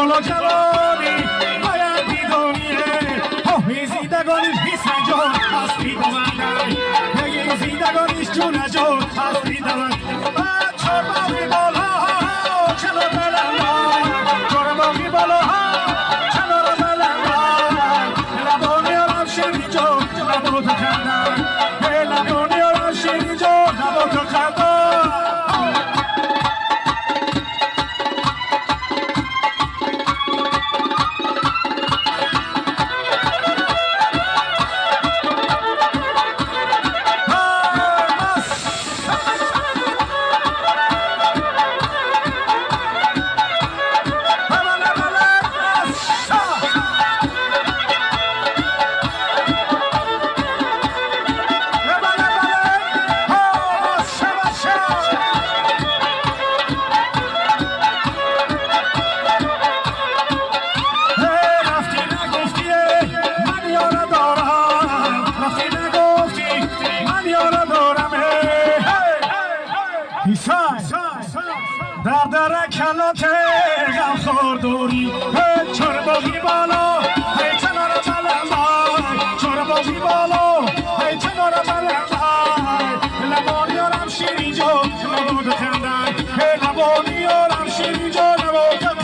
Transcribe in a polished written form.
ҳоло ҷавонӣ, бояд бидонӣ. Оҳи зиндагониш ҳисаҷон аз пидавандай, ҳеги зиндагониш ҷунаҷон аз пидаванд. Чорбоғи боло, чанор баланда, чорбоғи боло, чанор баланда, лабони ёрам шириҷон, лаботу хандан, лабони ёрам шириҷон, лаботу хандан. Рафти нагуфти, ман ёра дорам, рафти нагуфти, ман ёра дорам. Исай дар дара калоте ғамхор дорӣ. Чорбоғи боло, ҳей, чанора баландай, чорбоғи боло, ҳей, чанора баландай, лабони ёрам ширинҷон, лаботу хандай, лабони ёрам ширинҷон, лаботу.